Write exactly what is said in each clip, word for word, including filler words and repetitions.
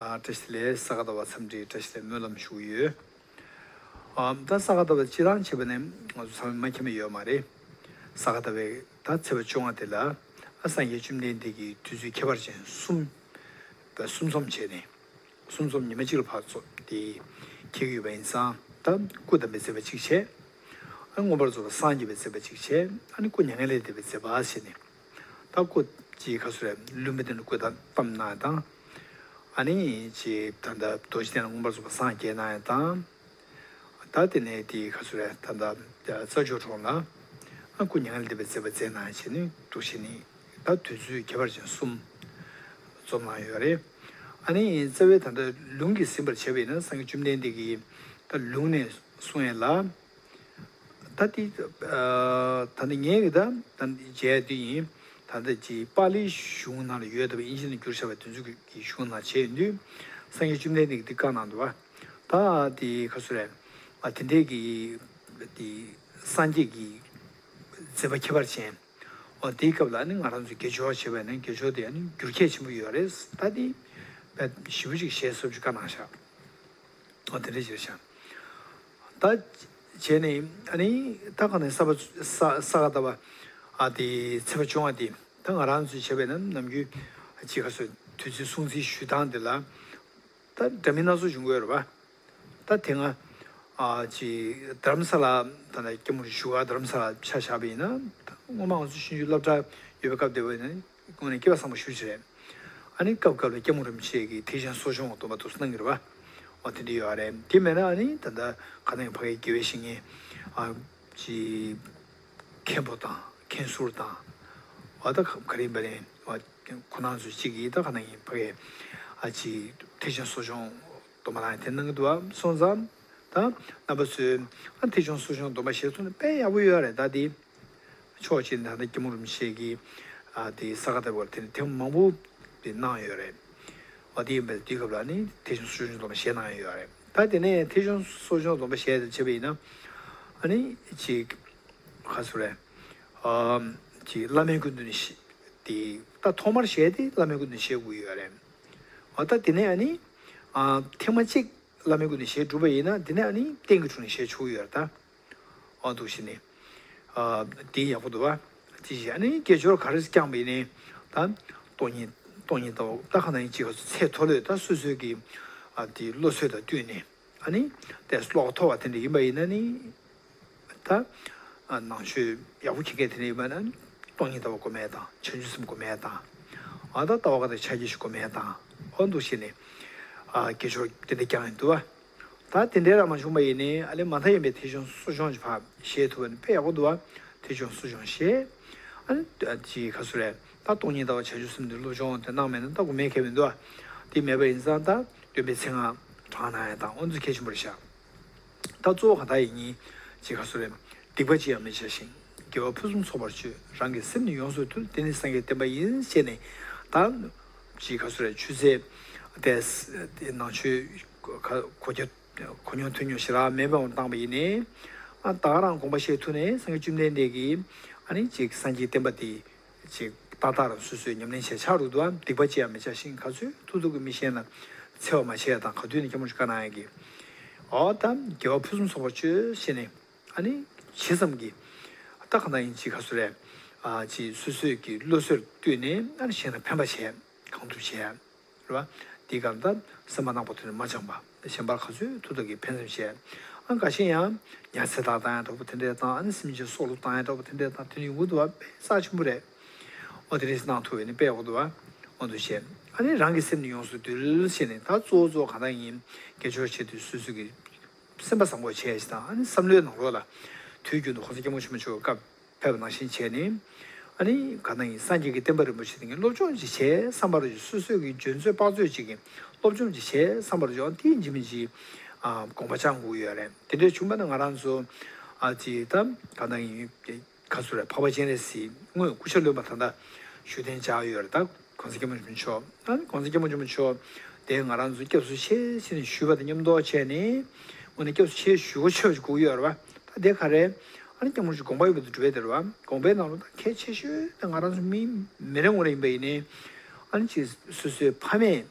བཀྲ་ཤིས་བདེ་ལེགས། ས་ག་ཟླ་བ་འཚམས་འདྲིའི་བཀྲ་ཤིས་བདེ་ལེགས་སྨོན་ལམ་ཞུ་གི་ཡོད། ཨ་ད་ས་ག་ཟླ་བ་སྤྱིར་བཏང་བྱས་པ་ནས་ང་ཚོ་ཚང་མས་མ་མཁྱེན་པ་ཡོད་མ་རེད། ས་ག་ཟླ་བའི་ད་ཚེས་པ་བཅོ་ལྔ་དེ་ལ་ཨ་སངས་རྒྱས་བཅོམ་ལྡན་འདས་ཀྱི་དུས་ཚོད་ཁྱད་པར་ཅན་གསུམ་པ་གསུམ་འཛོམས་བྱས་ནས། གསུམ་འཛོམས་ཉི་མ་གཅིག་ལ་ཕར་ཚོགས་དེ་འཁེལ་གྱི་ཡོད་པ་ཡིན་ཙང་། ད་སྐུ་བལྟམས་པའི་མཛད་པ་གཅིག་བྱས། ཨ་མངོན་པར་རྫོགས་པར་སངས་རྒྱས་པའི་མཛད་པ་གཅིག་བྱས། ཨ་ནི་སྐུ་མྱ་ངན་ལས་འདས་པའི་མཛད་པ་བྱས་ནས། ད་སྐུ་ཅིག་ག་ཚོད་རེད། ལུམ་བི་ནི་སྐུ་དང་བལྟམས་གནང་དང་། ཨ་ནི་ཅིག་ད་ལྟ་རྡོ་རྗེ་གདན་ལ་མངོན་པར་རྫོགས་པར་སངས་རྒྱས་གནང་ཡ་དང་། ད་དེ་ནས་དེ་ག་ཚོད་རེད། ད་ལྟ་རྩྭ་མཆོག་གྲོང་ལ་ཨ་སྐུ་མྱ་ངན་ལས་འདས་པའི་མཛད་པ་མཛད་གནང་བྱས་ནས་འདུག་བྱས་ནས། ད་དུས་ཚོད་ཁྱད་པར་ཅན་གསུམ་འཛོམས་གནང་ཡོད་རེད། ཨ་ནི་རྩ་བའི་ད་ལྟ་ལུང་གིས་ཟིན་པར་བྱས་པ་ཡིན་ན། སངས་རྒྱས་བཅོམ་ལྡན་འདས་ཀྱིས་ད་ལུང་ནས་གསུངས་ཡ་ལ། ད་དེ་ད་ནི་ངས་ཀྱི་ད་ད་མཇལ་དུས་ཡིན། ད་ལྟ་ཅིག་པཱ་ལིའི་གཞུང་ནང་ལ་ཡོད་པ་དབྱིན་ཇི་ནང་བསྒྱུར་བཞག་པའི་དེ་ཚོ་གི་གཞུང་ནང་བྱས་ཡོང་དུས། སངས་རྒྱས་བཅོམ་ལྡན་འདས་ཀྱིས་འདི་བཀའ་གནང་འདུག་བ། ད་དེ་ག་ཚོད་རེད། ཨ་དེ་འདྲས་ཀྱི་དེ་སངས་རྒྱས་ཀྱི་མཛད་པ་ཁྱད་པར་ཅན། འོ་དེའི་སྐབས་ལ་ནི་ང་རང་ཚོས་དགེ་སྦྱོར་བྱས་པ་ཡིན་ན། དགེ་སྦྱོར་དེ་ནི་འགྱུར་ཁྱད་ཆེན་པོ་ཡོད་རེད། ད་དེ་བས་ཞིབ་པོ་ཅིག་བཤད་སྲོལ་ཅིག་བཀའ་གནང་ཤག་འོ་དེ་འདྲ་ཅིག་རེད་ཤག་ད་བྱས་ནས་ཨ་ནི་ད་ག་ནས་ས་པ་ས་ས་ག་ཟླ་བ་ཨ་དེ་ཚེས་པ་བཅོ་ལྔ་དེ། ད་ང་རང་ཚོས་བྱས་པ་ཡིན་ན་ནམ་རྒྱུན་ཅིག་ག་ཚོད་དུས་ཚོད་སྲུང་བརྩི་ཞུ་སྟངས་དེ་ལ་ད་འདྲ་མིན་སྣ་ཚོགས་བྱུང་གི་ཡོད་རེད་པ། ད་དེ་སྔ་ཨ་ཅིག་རྡ་རམ་ས་ལ། ད་ལྟ་སྐྱབས་མགོན་བཞུགས་སྒར་རྡ་རམ་ས་ལ་ཆ་བཞག་པ་ཡིན་ན། ད་སྔོན་མ་ང་ཚོ་ཆུང་ཆུང་སློབ་གྲྭ་ཡོད་པའི་སྐབས་དེ་བས་ནི་དངོས་གནས་སྐལ་བ་བཟང་པོ་ཞེ་པོ་ཅིག་རེད། ཨ་ནི་སྐབས་སྐབས་ལ་སྐྱབས་མགོན་རིན་པོ་ཆེ་གིས་ཐེག་ཆེན་གསོ་སྦྱོང་སྡོམ་པ་འདུག་སེ་གནང་གི་རེད་པ། འོ་དེ་འདྲ་ཡོད་རེད། དེ་མེད་ན་ཨ་ནི་ད་ལྟ་ག་ནང་ཕ་གིའི་དགེ་བའི་བཤེས་གཉེན་ཨ་ཅིག་མཁན་པོ་དང་མཁན་ཟུར་དང་། འོ་ད་ག་རེ་ཡིན་པ་རེད། འོ་ཁོ་རང་ཚོ་གཅིག་གིས་ད་ག་ནང་ཡིན་ཕ་གིའི་ཨ་ཅིག་ཐེག་ཆེན་གསོ་སྦྱོང་སྡོམ་པ་ལ་དེ་གནང་གི་འདུག་བ། སོང་ཙང་ད་རྣམ་པ་ཚོས་ཨ་ཐེག་ཆེན་གསོ་སྦྱོང་སྡོམ་པ་བཞེས་ཐུབ་ན་དཔེ་ཡག་པོ་ཡོད་རེད། ད་དེ་ཕྱོགས་གཅིག་ནས་ད་ལྟ་སྐྱབས་མགོན་རིན་པོ་ཆེ་གིས་ཨ་དེ་ས་ག་ཟླ་བར་དེ་ནས་ཐེངས་མང་པོ་དེ་གནང་ཡོད་རེད། འོ་དེ་ཡིན་པའི་དུས་སྐབས་ལ་ནི་ཐེག་ཆེན་གསོ་སྦྱོང་སྡོམ་པ་བཞེས་གནང་ཡོད་རེད། ད་དེ་ནས་ཐེག་ཆེན་གསོ་སྦྱོང་སྡོམ་པ་བཞེས་དེ་བྱས་པ་ཡིན་ན། ཨ་ནི་ཅིག་ག་ཚོད་རེད། ཨམ་ཅིག་བླ་མའི་སྐུ་མདུན་ནས་བཞེས། དེ་ད་ཐོག་མར་བཞེས་དེ་བླ་མའི་སྐུ་མདུན་ནས་བཞེས་དགོས་ཡོད་རེད། འོ་ད་དེ་ནས་ཨ་ནི་ཨ་ཐེངས་མ་གཅིག་བླ་མའི་སྐུ་མདུན་ནས་བཞེས་གྲུབ་པ་ཡིན་ན། དེ་ནས་ཨ་ནི་རྟེན་གྱི་དྲུང་ནས་བཞེས་ཆོག་གི་ཡོད་རེད་ད། འོ་འདུག་བྱས་ནས། ཨ་དེ་ཡག་པོ་འདུག་བ། ཅི་ཞིག་ཨ་ནི་དགེ་སྦྱོར་ག་རེ་བསྐྱངས་པ་ཡིན་ནའི། ད་སྟོང་ཉིད་སྟོང་ཉིད་ལྟ་བ། ད་ག་ནང་ཡིན་ཅིག་ག་ཚོད་ཚད་མཐོ་ལོས་ད་སོ་སོའི་གི་ཨ་དེ་བློ་ཚོད་དང་བསྟུན་ནས། ཨ་ནི་དེ་བློ་ཁ་མཐོ་བ་དེ་འདྲ་ཡིན་པ་ཡིན་ན་ནི། ད་ཨ་ནང་ཆོས་ཡག་པོ་མཁྱེན་མཁན་དེ་འདྲ་ཡིན་པ་ན། སྟོང་ཉིད་ལྟ་བ་སྒོམ་ཡས་དང་། བྱང་ཆུབ་སེམས་སྒོམ་ཡས་དང་། ཨ་ད་ལྟ་བ་ག་དང་ཕྱག་རྒྱ་ཞིག་སྒོམ་ཡས་དང་། འོ་འདུག་བྱས་ནས་ཨ་དགེ་སྦྱོར་དེ་འདྲ་བསྐྱངས་ཡིན་འདུག་བ། ད་དེ་འདྲའི་རང་མ་བྱུང་བ་ཡིན་ནའི། ཨ་ལས་མ་མཐའ་ཡས་པའི་ཐེག་ཆེན་གསོ་སྦྱོང་ཅིག་ཕར་བཞེས་ཐུབ་པ་ནི་དཔེ་ཡག་པོ་འདུག་བ། ཐེག་ཆེན་གསོ་སྦྱོང་བཞེས། ཨ་ནི་ཅིག་ག་ཚོད་རེད། ད་སྟོང་ཉིད་ལྟ་བ་བྱང་ཆུབ་སེམས་དེ་སློབ་སྦྱོང་དེ་གནང་མེད་ན་ད་དགོས་མེད་གལ་མི་འདུག་བ། དེ་མེད་པ་ཡིན་ཙང་ད་སྟོན་པའི་མཚན་སྔགས་བགྲང་གནང་ཡ་དང་། འོ་འདི་གལ་ཆེན་པོ་རེད་ཤག་ད་གཙོ་བོ་ག་ད་ཡིན་ཉིན་ཅིག་ག་ཚོད་རེད། སྡིག་པ་ཅི་ཡང་མི་བྱ་ཞིང་། དགེ་བ་ཕུན་སུམ་ཚོགས་པར་སྤྱོད། རང་གི་སེམས་ནི་ཡོངས་སུ་འདུལ། དེ་ནི་སངས་རྒྱས་བསྟན་པ་ཡིན། ཞེས་ནས་ད་ཅིག་ག་ཚོད་རེད། ཆུ་ཚོད་དེ་དེ་ནང་ཆོས་གོ་རྒྱུ་གོ་མྱོང་ཐོས་མྱོང་ཞེ་དྲག་མེད་པའི་དབང་བཏང་པ་ཡིན་ནའི། ཨ་ད་ག་རང་དགོངས་པ་བཞེས་ཐུབ་ནས་སངས་རྒྱས་བཅོམ་ལྡན་འདས་ཀྱིས་ཨ་ནི་ཅིག་སངས་རྒྱས་བསྟན་པ་དེ་ཅིག་ཏག་ཏག་རང་སོ་སོས་ཉམས་ལེན་བྱས་ཆགས་འགྲོ་འདུག་བ། སྡིག་པ་ཅི་ཡང་མི་བྱ་ཞིང་། ག་ཚོད་ཐུབ་ཐུབ་ཀྱིས་མི་གཞན་ལ་འཚེ་བ་མ་བྱེད་ཡ་དང་། ག་དུས་ནས་སྐྱབས་མགོན་ཆེན་པོས་བཀའ་གནང་ཡ་གི། འོ་ད་དགེ་བ་ཕུན་སུམ་ཚོགས་པར་སྤྱོད་ཞེས་ནས། ཨ་ནི་ཇི་ཙམ་གྱིས་ད་གང་ལྟར་ཡིན་ཅིག་ག་ཚོད་རེད། ཨ་ཅིག་སོ་སོའི་གི་བློ་གསལ་བཏོན་ནས་ཨ་ནི་གཞན་ལ་ཕན་པ་བྱས། གང་ཐུབ་བྱས། རེད་བ། དེའི་སྐབས་ལ་ད་སེམས་པ་ནག་པོ་དེ་ནི་མ་བཅངས་པ། གཞན་པར་ག་ཚོད་ཐུབ་ཐུབ་ཀྱིས་ཕན་སེམས་བྱས། ཨ་འགའ་ཤས་ཡང་ཉ་ཚེ་བདག་བཏང་ཡ་འདྲ་པོ་དེ་འདྲས་དང་། ཨ་ནི་སེམས་ཅན་སྲོག་བླུ་བཏང་ཡ་འདྲ་པོ་དེ་འདྲས་དང་། དེ་ནི་ཡོང་གི་འདུག་བ། དཔེ་རྩ་ཆེན་པོ་རེད། འོ་དེ་འདྲས་གནང་ཐུབ་པ་ཡིན་ན་དཔེ་ཡག་པོ་འདུག་བ། འོ་འདུག་བྱས། ཨ་ནི་རང་གི་སེམས་ནི་ཡོངས་སུ་འདུལ་ཞེས་ནས། ད་གཙོ་བོ་གཙོ་བོ་གང་ལྟར་ཡིན། དགེ་སྦྱོར་བྱེད་དུས་སོ་སོ་གི་སེམས་པ་བཟང་པོ་བྱས་ཤིག་དང་། ཨ་ནི་བསམ་བློའི་ནང་ལོགས་ལ་དུས་རྒྱུན་དུ་༸གོང་ས་༸སྐྱབས་མགོན་ཆེན་པོ་མཆོག་སྐབས་ཕེབས་པ་ནང་བཞིན་བྱས་ནས། ཨ་ནི་གང་ལྟར་ཡིན། སངས་རྒྱས་ཀྱི་བསྟན་པ་རིན་པོ་ཆེ་དེ་ངས་སློབ་སྦྱོང་ཅིག་བྱས་བསམ་པ་རེད། སོ་སོའི་གི་འཇོན་ཚོད་དཔག་ཚོད་ཅིག་གིས་སློབ་སྦྱོང་ཅིག་བྱས་བསམ་པ་རེད། ཨ་དེ་ཡིན་གཅིག་མིན་གཅིག་ཨ་དགོངས་པ་བཅངས་དགོས་ཡོད་རེད། དེ་འདྲ་བྱུང་བ་ན་ང་རང་ཚོ་ཨ་ཅིག་ད་གང་ལྟར་ཡིན། ག་ཚོད་རེད། འཕགས་པ་སྤྱན་རས་གཟིགས་དངོས་སྐུ་ཤ་རློན་པ་ད་ལྟ་བཞུགས་གདན་འཇགས་ཡོད་རེད། ད་༸གོང་ས་༸སྐྱབས་མགོན་ཆེན་པོ་མཆོག་ཨ་ནི་༸གོང་ས་༸སྐྱབས་མགོན་ཆེན་པོ་མཆོག་དེ་ང་རང་ཚོ་སྐྱབས་སུ་མཆི་ཞེས་ནས་ཞུས་པ་དང་མཉམ་དུ་བྱས་ནས། དངོས་གནས་སྐྱབས་སུ་མཆི་ཞུ་དགོས་ཆོག་ཅིག་དགོས་ཡོད་རེད་བ། ད་དེ་ག་རེ། ཨ་ནི་སྐྱབས་མགོན་ཆེན་པོ་དགོངས་པ་ཡོད་པའི་དུ་གྲུབ་པའི་དེ་རེད་བ། དགོངས་པའི་ནང་ལོགས་ད་གལ་ཆེ་ཤོས་ད་ང་རང་ཚོ་མི་མི་རེ་ངོ་རེ་ཡིན་པ་ཡིན་ནའི། ཨ་ནི་ཅིག་སོ་སོའི་ཕ་མས་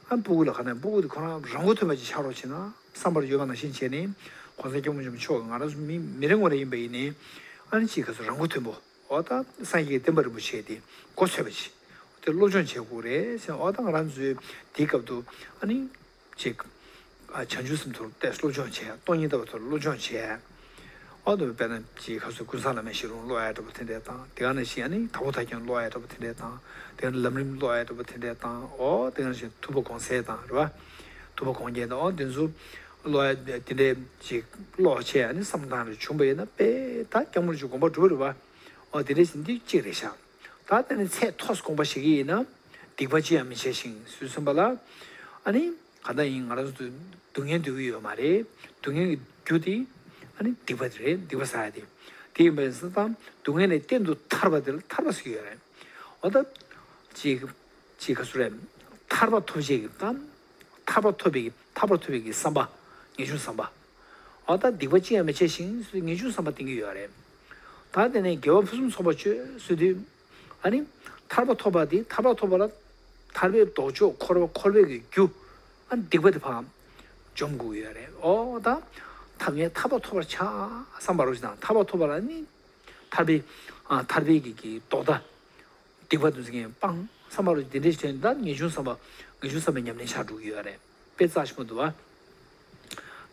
ཨ་སྤུ་གུ་ལ་ག་ནས་སྤུ་གུ་དེ་ཁོ་རང་རང་མགོ་ཐོན་པ་ཅིག་ཆགས་རོགས་བྱེད་ན་བསམ་པར་ཡོད་པ་ནང་བཞིན་བྱས་ནས་གོང་ས་སྐྱབས་མགོན་ཆེན་པོ་མཆོག་གིས་ང་རང་ཚོ་མི་མི་རེ་ངོ་རེ་ཡིན་པ་ཡིན་ནའི་ཨ་ནི་ཅིག་ག་ཚོད་རང་མགོ་ཐོན་པོ། འོ་ད་སངས་རྒྱས་ཀྱི་བསྟན་པ་རིན་པོ་ཆེ་དེ་མགོ་ཚོས་པ་ཅིག་དེ་སློབ་སྦྱོང་བྱེད་དགོས་རེད་ཟེར། འོ་ད་ང་རང་ཚོའི་དེའི་སྐབས་དུ་ཨ་ནི་ཅིག་ཨ་བྱང་ཆུབ་སེམས་ཐོག་ཏོག་ཙམ་སློབ་སྦྱོང་བྱས། སྟོང་ཉིད་ལྟ་བའི་ཐོག་སློབ་སྦྱོང་བྱས། འོ་དེ་དཔེར་ན་ཅིག་ག་ཚོད་ཀུན་བཟང་བླ་མའི་ཞལ་ལུང་ཀློག་ཡ་འདྲ་པོ་དེ་འདྲས་དང་དེ་ག་ནང་བཞིན་ཨ་ནི་དྭགས་པོ་ཐར་རྒྱན་ཀློག་ཡ་འདྲ་པོ་དེ་འདྲས་དང་དེ་ག་ནང་ལམ་རིམ་ཀློག་ཡ་འདྲ་པོ་དེ་འདྲས་དང་། འོ་དེ་ག་ནང་བཞིན་ཐུབ་པ་དགོངས་གསལ་དང་རེད་པ། ཐུབ་པ་དགོངས་རྒྱན་དང་འོ་དེ་ཚོ་ཀློག་ཡ་དེ་འདྲས་ཅིག་ཀློག་བྱས་ཨ་ནི་བསམ་བློ་བཏང་རེ་བྱུང་པ་ཡིན་ན་དཔེ་ད་སྐྱབས་མགོན་ཆེན་པོའི་དགོངས་པ་འགྲུབ་པ་རེད་པ། འོ་དེ་འདྲས་ཞིག་འདི་གཅིག་རེད་ཤག་ད་དེ་ནི་ཚད་མཐོ་སུ་དགོངས་པ་བཞེས་ཀྱི་ཡིན་ན་སྡིག་པ་ཅི་ཡང་མི་བྱ་ཞིང་ཟེར་གསུངས་པ་ལ། ཨ་ནི་གང་ལྟར་ཡིན་ང་རང་ཚོ་སྡུག་བསྔལ་འདོད་ཀྱི་ཡོད་མ་རེད། སྡུག་བསྔལ་གྱི་རྒྱུ་དེ་ཨ་ནི་སྡིག་པ་དེ་རེད། སྡིག་པ་བསགས་ཡ་དེ། དེ་ཡིན་པས་སུ་དང་སྡུག་བསྔལ་ལས་གཏན་དུ་ཐར་པ་དེ་ལ་ཐར་པ་ཟེར་གྱི་ཡོད་རེད། འོ་ད་ཅིག་ཅིག་ག་ཚོད་རེད། ཐར་པ་ཐོབ་བྱེད་ཀྱི་དང་། ཐར་པ་ཐོབ་པའི་ཐར་པ་ཐོབ་པའི་གི་བསམ་པ། ངེས་འབྱུང་བསམ་པ། འོ་ད་སྡིག་པ་ཅི་ཡང་མི་བྱ་ཞིང་ཟེར་ངེས་འབྱུང་བསམ་པ་བསྟེན་གྱི་ཡོད་རེད། ད་དེ་ནས་དགེ་བ་ཕུན་སུམ་ཚོགས་པར་སྤྱོད་ཟེར་དུས། ཨ་ནི་ཐར་པ་ཐོབ་པ་དེ་ཐར་པ་ཐོབ་པ་ལ་ཐར་པའི་ལྡོག་ཕྱོགས་འཁོར་བ་འཁོར་བའི་གི་རྒྱུ། ཨ་ནི་སྡིག་པ་དེ་ཕར་འཇོམས་དགོས་ཀྱི་ཡོད་རེད། འོ་ད་ཐར་ངས་ཐར་པ་ཐོབ་པར་བྱ་བསམ་པ་རོ་ཞིག་དང་ཐར་པ་ཐོབ་པ་ལ་ནི་ཐར་པའི་ཨ་ཐར་པའི་གི་གི་ལྡོག་ཟླ། སྡིག་པ་དུ་ཟིན་སྤང་བསམ་པ་རུ་དེ་འདྲའི་ཞིག་ད་ངེས་འབྱུང་བསམ་པ་ངེས་འབྱུང་བསམ་པའི་ཉམས་ལེན་ཆགས་འགྲོ་གི་ཡོད་རེད། དཔེ་རྩ་ཆེན་པོ་འདུག་བ།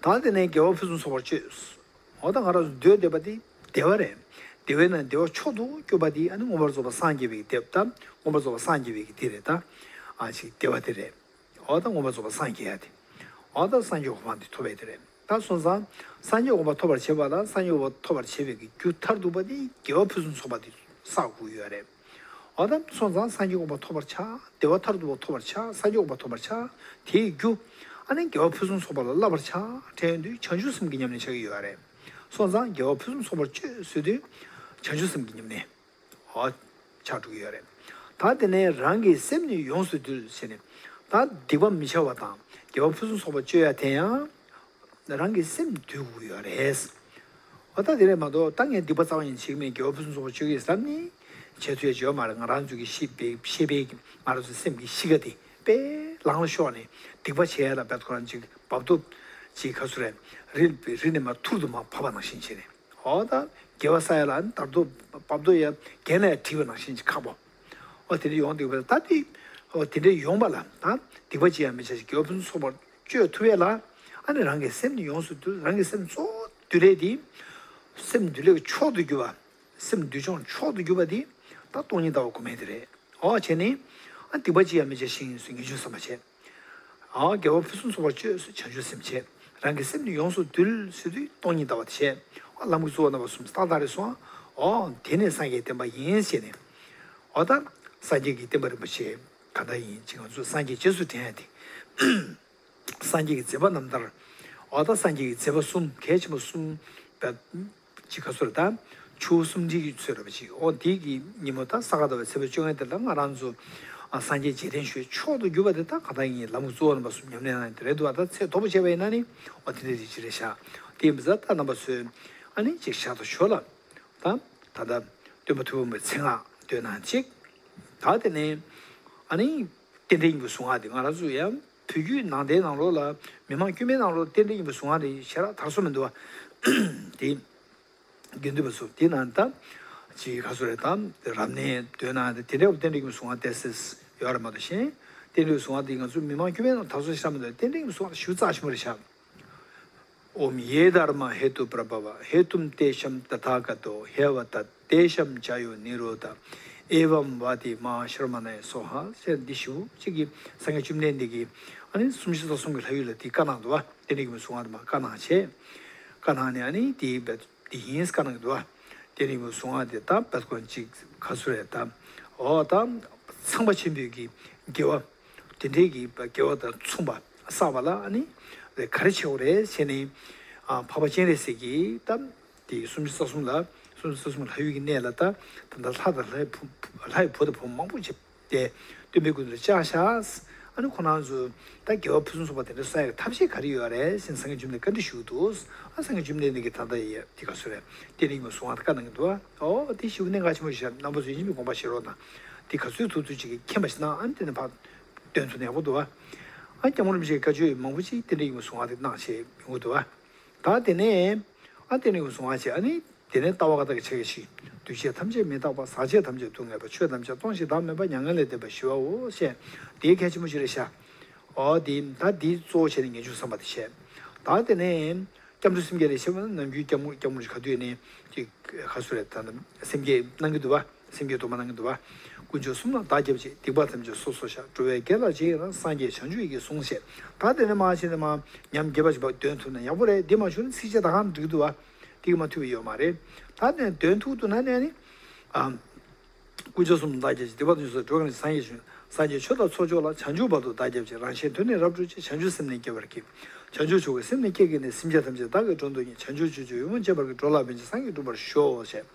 ད་དེ་ནས་དགེ་བ་ཕུན་སུམ་ཚོགས་པར་སྤྱོད། འོ་ད་ང་རང་ཚོ་འདོད་བསྡད་པ་དེ་བདེ་བ་རེད། བདེ་བའི་ནང་བདེ་བ་མཆོག་ཏུ་གྱུར་པ་དེ་ཨ་ནི་མངོན་པར་རྫོགས་པར་སངས་རྒྱས་པའི་དེ་ད་མངོན་པར་རྫོགས་པར་སངས་རྒྱས་པའི་གི་དེ་རེད་ད། ཨ་ཅིག་བདེ་བ་དེ་རེད། འོ་ད་མངོན་པར་རྫོགས་པར་སངས་རྒྱས་ཡ་དེ། འོ་ད་སངས་རྒྱས་གོ་འཕང་དེ་ཐོབ་པའི་དེ་རེད། ད་སོང་ཙང་སངས་རྒྱས་གོ་འཕང་ཐོབ་པར་བྱེད་པ་ལ་སངས་རྒྱས་གོ་འཕང་ཐོབ་པར་བྱེད་པའི་གི་རྒྱུ་མཐར་ཐུག་པ་དེ་དགེ་བ་ཕུན་སུམ་ཚོགས་པ་དེ་བསགས་དགོས་ཡོད་རེད། འོ་ད་སོང་ཙང་སངས་རྒྱས་གོ་འཕང་ཐོབ་པར་བྱ། བདེ་བ་མཐར་ཐུག་པ་ཐོབ་པར་བྱ། སངས་རྒྱས་གོ་འཕང་ཐོབ་པར་བྱ། དེའི་རྒྱུ་ཨ་ནི་དགེ་བ་ཕུན་སུམ་ཚོགས་པ་ལ་བསླབ་པར་བྱ། དྲན་དུས་བྱང་ཆུབ་སེམས་ཀྱི་ཉམས་ལེན་བྱ་གི་ཡོད་རེད། སོང་ཙང་དགེ་བ་ཕུན་སུམ་ཚོགས་པར་སྤྱོད་ཟེར་དུས་བྱང་ཆུབ་སེམས་ཀྱི་ཉམས་ལེན། འོ། ཆགས་འགྲོ་གི་ཡོད་རེད། ད་དེ་ནས་རང་གི་སེམས་ནི་ཡོངས་སུ་འདུལ་ཟེར་ནས། ད་སྡིག་པ་མི་བྱ་བ་དང་དགེ་བ་ཕུན་སུམ་ཚོགས་པ་སྤྱོད་ཡ་དེ་ཡང་། རང་གི་སེམས་འདུལ་དགོས་ཡོད་རེད། འོ་ད་དེ་རེད་མ་གཏོགས་ད་ངས་སྡིག་པ་རྩ་བ་ཉིད་བྱེད་ཀྱི་མེད་དགེ་བ་ཕུན་སུམ་ཚོགས་པ་སྤྱོད་ཀྱི་ཟེར་ནི། བྱེད་ཐུབ་ཡ་ཡོད་མ་རེད། ང་རང་ཚོ་གི་ཤེས་པའི་ཤེས་པའི་ང་རང་ཚོའི་སེམས་ཀྱི་གཤིས་ཀ་དེ་དཔེ་ལངས་ལ་ཤོར་ནས་སྡིག་པ་བྱས་ལ་བད་ཁོ་རང་ཅིག་བབ་ཏོ། ཅིག་ག་ཚོད་རེད། རི་རི་ནས་མར་ཐུར་དུ་མར་བབས་པ་ནང་བཞིན་བྱས་ནས། འོ་ད་དགེ་བ་བསགས་ཡ་ལ་ཨ་ནི་དར་ཐུབ་བབ་ཐུབ་ཡ་རྒན་ལ་ཡ་བྲིས་པ་ནང་བཞིན་གྱི་ཁག་པོ། འོ་དེ་འདྲ་ཡོང་དུས་ད་དེ། འོ་དེ་འདྲ་ཡོང་པ་ལ་ད་སྡིག་པ་ཅི་ཡང་མི་བྱ་ཞིང་དགེ་བ་ཕུན་སུམ་ཚོགས་པར་སྤྱོད་ཐུབ་ཡ་ལ། ཨ་ནི་རང་གི་སེམས་ནི་ཡོངས་སུ་འདུལ། རང་གི་སེམས་གཙོ་བོ་འདུལ་ལས་དེ། སེམས་འདུལ་ལས་ཀྱི་མཆོག་ཏུ་གྱུར་པ། སེམས་འདུལ་སྦྱོང་མཆོག་ཏུ་གྱུར་པ་དེ། ད་སྟོང་ཉིད་ལྟ་བ་གོ་མེད་དེ་རེད། འོ་བྱས་ནས། ཨ་སྡིག་པ་ཅི་ཡང་མི་བྱ་ཞིང་ཟེར་ངེས་འབྱུང་བསམ་པ་བྱས། ཨ་དགེ་བ་ཕུན་སུམ་ཚོགས་པར་སྤྱོད་ཟེར་བྱང་ཆུབ་སེམས་བྱས། རང་གི་སེམས་ནི་ཡོངས་སུ་འདུལ་ཟེར་དུས་སྟོང་ཉིད་ལྟ་བ་དེ་བྱས། ཨ་ལམ་གྱི་གཙོ་བོ་རྣམ་པ་གསུམ་ཏག་ཏག་རེད་སོང་། ཨོ་དེ་ནས་སངས་རྒྱས་བསྟན་པ་ཡིན་ཟེར་ནས། ཨོ་ད་སངས་རྒྱས་ཀྱི་བསྟན་པ་རིན་པོ་ཆེ་ག་འདྲ་ཡིན་ཅིག་ང་ཚོས་སངས་རྒྱས་རྗེས་སུ་དྲན་ཡ་དེ། སངས་རྒྱས་ཀྱི་མཛད་པ་རྣམ་ཐར། ཨོ་ད་སངས་རྒྱས་ཀྱི་མཛད་པ་གསུམ་གལ་ཆེན་པོ་གསུམ་པའི། ཅིག་ག་ཚོད་རེད་ད། ཆུ་བོ་གསུམ་འདྲེས་ཀྱི་ཚོད་རེད་པ་ཅིག་འོ་དེ་གི་ཉིན་མོ་ད་ས་ག་ཟླ་བའི་ཚེས་པ་བཅོ་ལྔ་དེ་ལ་ང་རང་ཚོ། ཨ་སངས་རྒྱས་རྗེས་དྲན་ཞུ་མཆོག་ཏུ་གྱུར་པ་དེ་ད་ག་ད་ཡིན་ལམ་གྱི་གཙོ་བོ་རྣམ་པ་གསུམ་ཉམས་ལེན་གནང་ཡ་དེ་རེད་འདུག་ཨ་ད་ཚད་མཐོ་པོ་བྱས་པ་ཡིན་ན་ནི། འོ་དེ་འདྲ་རེད་ཅིག་རེད་ཤག་དེ་ཡིན་པ་ཟ་ད་རྣམ་པ་ཚོས། ཨ་ནི་ཅིག་ཞག་ཏུ་ཞོར་ལ། ད། ད་ལྟ། སྟོན་པ་ཐུབ་པ་མའི་མཚན་སྔགས་འདོན་གནང་ཅིག་ད་དེ་ནས། ཨ་ནི། རྟེན་འབྲེལ་སྙིང་པོའི་གཟུངས་སྔགས་དེ་ང་རང་ཚོ་ཡང་བོད་བརྒྱུད་ནང་བསྟན་ནང་ལོགས་ལ་མི་མང་དཀྱུས་མའི་ནང་ལོགས་རྟེན་འབྲེལ་སྙིང་པོའི་གཟུངས་སྔགས་དེ་ཞེ་དྲག་དར་སྲོལ་མི་འདུག་བ། དེ། དགེ་འདུན་པ་ཚོ་དེ་ནང་ད། ཅིག་ག་ཚོད་རེད་དམ་རབ་གནས་འདོན་གནང་དེ་དེ་འདྲ་བ་རྟེན་འབྲེལ་སྙིང་པོའི་གཟུངས་སྔགས་ཏོག་ཙམ་ཡོད་རེད་མ་གཏོགས་གཞན། རྟེན་འབྲེལ་གཟུངས་སྔགས་དེ་ང་ཚོ་མི་མང་དཀྱུས་མའི་ནང་དར་སྲོལ་ཞེ་དྲག་མི་འདུག་རྟེན་འབྲེལ་སྙིང་པོའི་གཟུངས་སྔགས་དེ་ཞེ་པོ་རྩ་ཆེན་པོ་རེད་ཤག་ཨོཾ་ཡེ་དྷརྨ་ཧེ་ཏུ་པྲ་བྷ་ཝ་ཧེ་ཏུམ་ཏེ་ཤམ་ཏ་ཐཱ་ག་ཏོ་ཧེ་ཝ་ཏ་ཏེ་ཤམ་ཇཱ་ཡོ་ནི་རོ་དྷ་ཨེ་ཝམ་བ་ཏི་མ་ཧཱ་ཤྲ་མ་ཎ་ཡེ་སྭཱ་ཧཱ་ཟེར་འདི་ཞུ་གཅིག་གིས་སངས་རྒྱས་བཅོམ་ལྡན་འདས་ཀྱིས་ཨ་ནི་སུམ་ཅུ་རྩ་གསུམ་གྱི་ལྷ་ཡུལ་ལ་འདི་བཀའ་གནང་འདུག་བ། རྟེན་འབྲེལ་སྙིང་པོའི་གཟུངས་སྔགས་དེ་མ་བཀའ་གནང་བྱས། བཀའ་གནང་ནས་ཨ་ནི་དེའི་འདི་ཡིན་བཀའ་གནང་གི་འདུག་བ། རྟེན་འབྲེལ་སྙིང་པོའི་གཟུངས་སྔགས་དེ་ད་བད་ཀོན་གཅིག་ག་ཚོད་རེད་ད། འོ་ད་ཚངས་པ་ཆེན་པོའི་གི་དགེ་བ། དེ་འདྲའི་གི་དགེ་བ་དང་མཚུངས་པ་བསགས་པ་ལ་ཨ་ནི་ག་རེ་བྱེད་དགོས་རེད་ཟེར་ནས། ཨ་འཕགས་པ་སྤྱན་རས་གཟིགས་ཀྱིས་ད་དེ་སུམ་ཅུ་རྩ་གསུམ་ལ་སུམ་ཅུ་རྩ་གསུམ་ལྷ་ཡུལ་གྱི་གནས་ལ་ད་ད་ལྟ་ལྷ་དང་ལྷ་ཡི་བུ་ལྷ་ཡི་བུ་དང་བུ་མོ་མང་པོ་བྱས་ཏེ་སྟོན་པའི་སྐུ་མདུན་ལ་བཅར་ཤག་ཨ་ནི་ཁོ་རང་ཚོས་ད་དགེ་བ་ཕུན་སུམ་ཚོགས་པ་དེ་འདྲ་བསགས་ཡག་ཐབས་ཤེས་ག་རེ་ཡོད་རེད་ཟེར་ནས་སངས་རྒྱས་བཅོམ་ལྡན་འདས་བཀའ་འདྲི་ཞུ་གི་འདུག་ཨ་སངས་རྒྱས་བཅོམ་ལྡན་འདས་ཀྱིས་ད་ལྟ་ཡ་དེ་ག་ཚོད་རེད། རྟེན་འབྲེལ་སྙིང་པོའི་གཟུངས་སྔགས་དེ་བཀའ་གནང་གི་འདུག་ཨོ་དེ་ཞེ་པོ་གནད་འགག་ཆེན་པོ་ཞིག་རེད། རྣམ་པ་ཚོས་ཡིན་གཅིག་མིན་གཅིག་དགོངས་པ་བཞེས་རོགས་གནང་། དེ་ག་ཚོད་ཐུབ་ཐུབ་ཅིག་གིས་མཁྱེན་པ་ཞིག་གནང་། ཨ་ནི་དེ་ནས་ཕར་འདོན་ཐུབ་ན་ཡག་པོ་འདུག་ཨ། ཨ་སྐྱབས་མགོན་རིན་པོ་ཆེའི་བཀའ་ཆོས་མང་པོ་ཅིག་རྟེན་འབྲེལ་ཡིན་པ་གསུང་བ་དེ་གནང་བྱས་ཡོང་གི་འདུག་བ། ད་དེ་ནས་ཨ་རྟེན་འབྲེལ་ཡིན་པ་གསུང་བ་བྱས། ཨ་ནི་དེ་ནས་ལྟ་བ་བཀའ་རྟགས་ཀྱི་ཕྱག་རྒྱ་བཞི། འདུས་བྱས་ཐམས་ཅད་མི་རྟག་པ། ཟག་བཅས་ཐམས་ཅད་སྡུག་བསྔལ་བ། ཆོས་ཐམས་ཅད་སྟོང་ཞིང་བདག་མེད་པ། མྱ་ངན་ལས་འདས་པ་ཞི་བའོ་ཞེས། དེའི་གལ་ཆེན་པོ་ཞིག་རེད་ཤག། ཨོ་དེ་ད་དེ་གཙོ་བོ་བྱས་ནས་ངེས་འབྱུང་བསམ་པ་དེ་བྱས། ད་དེ་ནས་སྐྱབས་འགྲོ་སེམས་བསྐྱེད་ལས་བཤད་པ་ན། ནམ་རྒྱུན་སྐྱབས་མགོན་སྐྱབས་མགོན་ག་དུས་ནས་ཅིག་ག་སུ་རེད། ད་ནི་སེམས་བསྐྱེད་གནང་གི་འདུག་བ། སེམས་བསྐྱེད་དུ་མ་གནང་གི་འདུག་བ། དཀོན་མཆོག་གསུམ་ལ་བདག་སྐྱབས་མཆི། སྡིག་པ་ཐམས་ཅད་སོ་སོར་བཤགས། འགྲོ་བའི་དགེ་ལ་རྗེས་ཡི་རང་། སངས་རྒྱས་བྱང་ཆུབ་ཡི་གེ་ཟུང་ཞེས། ད་དེ་ནས་མར་བྱས་ནས་མར་ཉམས་རྒྱས་པ་ཞིག་འདོན་ཐུབ་ན་ཡག་པོ་རེད། འདི་མ་བྱུང་ན་ཚིགས་བཅད་ད་གང་འགྲིག་འདུག་བ། དེ་གི་མ་ཐུབ་པ་ཡོད་མ་རེད། ད་ནས་འདོན་ཐུབ་ཐུབ་ན་ནས་ནི། ཨ། དཀོན་མཆོག་གསུམ་ལ་བདག་སྐྱབས་མཆི། སྡིག་པ་ཐམས་ཅད་སོ་སོར། འགྲོ་བའི་དགེ་ལ་རྗེས་ཡི་རང་། སངས་རྒྱས་ཆོས་དང་ཚོགས་མཆོག་ལ། བྱང་ཆུབ་བར་དུ་བདག་སྐྱབས་མཆི། རང་གཞན་དོན་ནི་རབ་བསྒྲུབ་ཕྱིར། བྱང་ཆུབ་སེམས་ནི་བསྐྱེད་པར་བགྱི། བྱང་ཆུབ་མཆོག་གི་སེམས་ནི་བསྐྱེད་བགྱིས་ནས། སེམས་ཅན་ཐམས་ཅད་བདག་གིས་སྒྲོལ་དུ་གཉེར། བྱང་ཆུབ་སྤྱོད་མཆོག་ཡིད་འོང་སྤྱད་པར་བགྱི། འགྲོ་ལ་ཕན་ཕྱིར་སངས་རྒྱས་འགྲུབ་པར་ཤོག་ཞེས།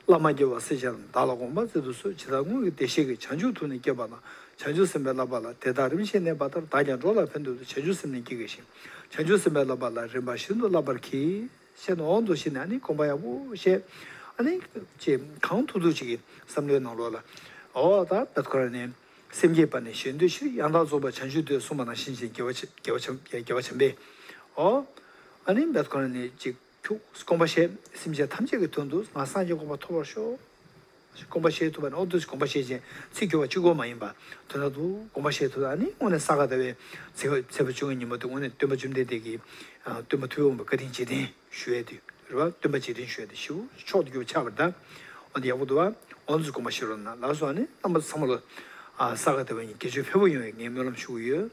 བླ་མ་དགེ་བ་སྲས་བཅས་རྣམས། བདག་ལ་དགོངས་པ་མཛད་དུ་གསོལ། ཇི་ལྟར་སྔོན་གྱི་བདེ་གཤེགས་ཀྱིས། བྱང་ཆུབ་ཐུགས་ནི་བསྐྱེད་པ་དང་། བྱང་ཆུབ་སེམས་དཔའི་བསླབ་པ་ལ། དེ་དག་རིམ་བཞིན་གནས་པ་ལྟར། བདག་ཀྱང་འགྲོ་ལ་ཕན་ཐོགས་ཏེ། བྱང་ཆུབ་སེམས་ནི་བསྐྱེད་བགྱི་ཞིང་། བྱང་ཆུབ་སེམས་དཔའི་བསླབ་པ་ལ། རིམ་པ་བཞིན་དུ་བསླབ་པར་བགྱི། ཞེས་ནས་འོག་ཏུ་བྱས་ནས་ཨ་ནི་དགོངས་པ་ཡག་པོ་བཞེས། ཨ་ནི་ཅེས་གང་ཐུབ་ཐུབ་ཅིག་གི་བསམ་བློའི་ནང་ལོགས་ལ། འོ་ད་བད་ཁོ་ར་ནས་སེམས་བསྐྱེད་པ་ནི་གཞན་དོན་ཕྱིར། ཡང་དག་རྫོགས་པའི་བྱང་ཆུབ་འདོད། གསུངས་པ་ནང་བཞིན་བྱས། རྒྱལ་བ་ཆེ་རྒྱལ་བ་ཆེ་རྒྱལ་བ་ཆེན་པོས། འོ། ཨ་ནི་བད་ཁོ་ར་ནས་ཅིག་ཁྱུག་དགོངས་པ་བཞེས། སེམས་ཅན་ཐམས་ཅད་ཀྱི་དོན་དུ་ང་སངས་རྒྱས་གོ་འཕང་ཐོབ་པར་ཤོག། དགོངས་པ་བཞེས་ཐུབ་པ་ནི། འོ་དུས་དགོངས་པ་བཞེས་ཅན་ཚིག་སྐྱོ་བ་གཅིག་པོ་མ་ཡིན་པ། དོན་དག་ཏུ་དགོངས་པ་བཞེས་ཐུབ། ཨ་ནི་དངོས་གནས་ས་ག་ཟླ་བའི་ཚེས་པ་ཚེས་པ་བཅོ་ལྔའི་ཉིན་མོ་དེ་དངོས་གནས་སྟོན་པ་བཅོམ་ལྡན་འདས་ཀྱིས་སྟོན་པ་ཐུབ་པའི་དབང་པོ་བཀའ་དྲིན་རྗེས་དྲན་ཞུ་ཡས་དེ་རེད་བ། སྟོན་པ་རྗེས་དྲན་ཞུ་ཡས་དེ་ཞེ་པོ་མཆོག་ཏུ་གྱུར་པ་ཆགས་པ་རེད་ད། འོ་དེ་ཡག་པོ་འདུག་བ། འོ་དུས་དགོངས་པ་བཞེས་རོགས་གནང་ལགས་སོ། ཨ་ནི་རྣམ་པ་ཚང་མ་ལ་ས་ག་ཟླ་བའི་ཉིན་དགེ་སྦྱོར་ཕེབས་པོ་ཡོང་བའི་ངས་སྨོན་ལམ་ཞུ་གི་ཡོད།